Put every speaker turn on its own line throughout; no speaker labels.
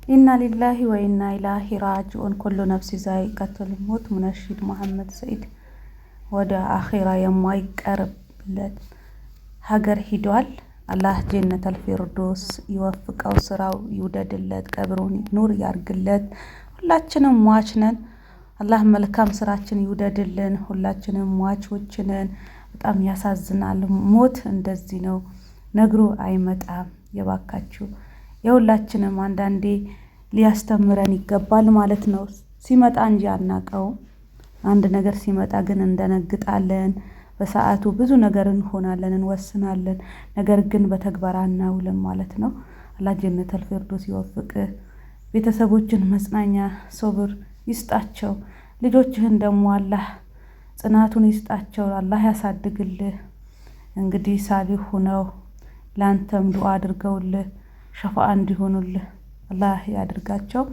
إنا لله وإنا إليه راجعون كل نفس ذائقة الموت። ሙነሺድ መሐመድ ሰኢድ ወደ አኼራ የማይቀርብለት ሀገር ሂዷል። አላህ ጀነተል ፊርዶስ ይወፍቀው፣ ስራው ይውደድለት፣ ቀብሩን ኑር ያርግለት። ሁላችንም ሟች ነን። አላህ መልካም ስራችን ይውደድልን። ሁላችንም ሟቾች ነን። በጣም ያሳዝናል። ሞት እንደዚህ ነው፣ ነግሮ አይመጣም። የባካችሁ የሁላችንም አንዳንዴ ሊያስተምረን ይገባል ማለት ነው። ሲመጣ እንጂ አናቀውም። አንድ ነገር ሲመጣ ግን እንደነግጣለን። በሰዓቱ ብዙ ነገር እንሆናለን፣ እንወስናለን። ነገር ግን በተግባር አናውልም ማለት ነው። አላህ ጀነተል ፊርዶስ ይወፍቅህ። ቤተሰቦችን መጽናኛ ሶብር ይስጣቸው። ልጆችህን ደግሞ አላህ ጽናቱን ይስጣቸው። አላህ ያሳድግልህ። እንግዲህ ሳሊህ ሁነው ለአንተም ዱዓ አድርገውልህ ሸፋአ እንዲሆኑልህ አላህ ያድርጋቸው።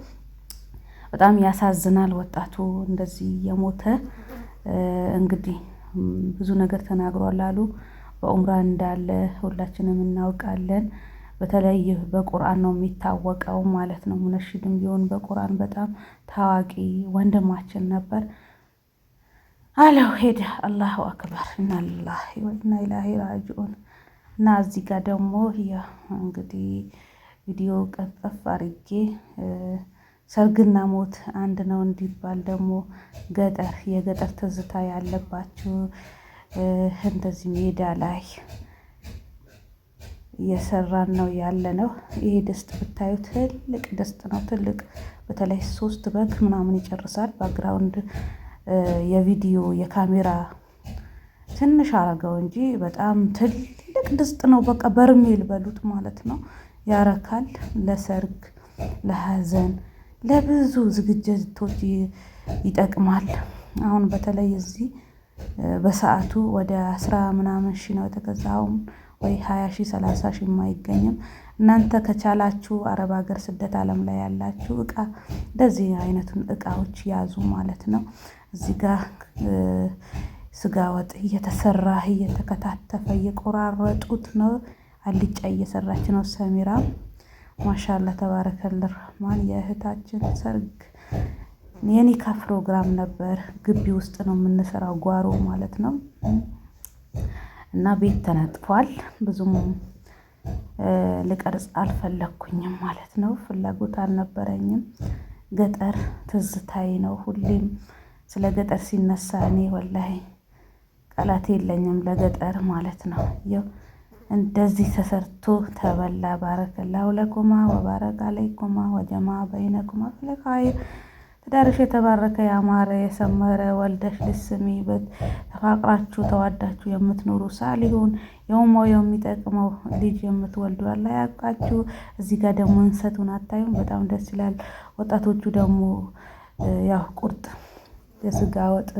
በጣም ያሳዝናል። ወጣቱ እንደዚህ የሞተ እንግዲህ ብዙ ነገር ተናግሯል አሉ። በኡምራ እንዳለ ሁላችንም እናውቃለን። በተለይ በቁርአን ነው የሚታወቀው ማለት ነው። ሙነሽድም ቢሆን በቁርአን በጣም ታዋቂ ወንድማችን ነበር። አለው ሄደ። الله أكبر إنا لله وإنا إليه راجعون። እና እዚህ ጋር ደግሞ እንግዲህ ቪዲዮ ቀጠፍ አርጌ ሰርግና ሞት አንድ ነው እንዲባል ደግሞ ገጠር የገጠር ትዝታ ያለባችሁ እንደዚህ ሜዳ ላይ እየሰራን ነው ያለ ነው። ይሄ ድስት ብታዩ ትልቅ ድስት ነው። ትልቅ በተለይ 3 በግ ምናምን ይጨርሳል። background የቪዲዮ የካሜራ ትንሽ አረገው እንጂ በጣም ትልቅ ድስት ነው። በቃ በርሜል በሉት ማለት ነው። ያረካል። ለሰርግ፣ ለሀዘን፣ ለብዙ ዝግጅቶች ይጠቅማል። አሁን በተለይ እዚህ በሰዓቱ ወደ 10 ምናምን ሺህ ነው የተገዛው፣ ወይ 20 ሺህ 30 ሺህ የማይገኝም። እናንተ ከቻላችሁ አረብ ሀገር ስደት ዓለም ላይ ያላችሁ እቃ እንደዚህ አይነቱን እቃዎች ያዙ ማለት ነው። እዚህ ጋር ስጋ ወጥ እየተሰራ እየተከታተፈ እየቆራረጡት ነው። አልጫ እየሰራች ነው ሰሚራ። ማሻአላ ተባረከል ረህማን። የእህታችን ሰርግ የኒካ ፕሮግራም ነበር። ግቢ ውስጥ ነው የምንሰራው፣ ጓሮ ማለት ነው። እና ቤት ተነጥፏል። ብዙም ልቀርጽ አልፈለኩኝም ማለት ነው። ፍላጎት አልነበረኝም። ገጠር ትዝታዬ ነው። ሁሌም ስለ ገጠር ሲነሳ እኔ ወላሂ ቃላት የለኝም ለገጠር ማለት ነው። ያው እንደዚህ ተሰርቶ ተበላ። ባረከላሁ ለኩማ ወባረከ አለይኩማ ወጀማ በይነኩማ ፊል ትዳርሽ የተባረከ ያማረ የሰመረ ወልደሽ ልስሚበት ተፋቅራችሁ ተዋዳችሁ የምትኖሩ ሳሊሁን የውማው የሚጠቅመው ልጅ የምትወልዱ አላህ ያብቃችሁ። እዚህ ጋር ደግሞ እንሰቱን አታዩም? በጣም ደስ ይላል። ወጣቶቹ ደግሞ ያው ቁርጥ የስጋ ወጥ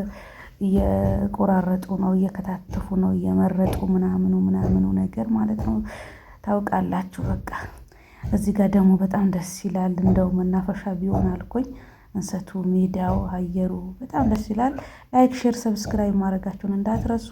እየቆራረጡ ነው፣ እየከታተፉ ነው፣ እየመረጡ ምናምኑ ምናምኑ ነገር ማለት ነው። ታውቃላችሁ በቃ እዚህ ጋር ደግሞ በጣም ደስ ይላል። እንደው መናፈሻ ቢሆን አልኩኝ። እንሰቱ፣ ሜዳው፣ አየሩ በጣም ደስ ይላል። like፣ share፣ subscribe ማድረጋችሁን እንዳትረሱ።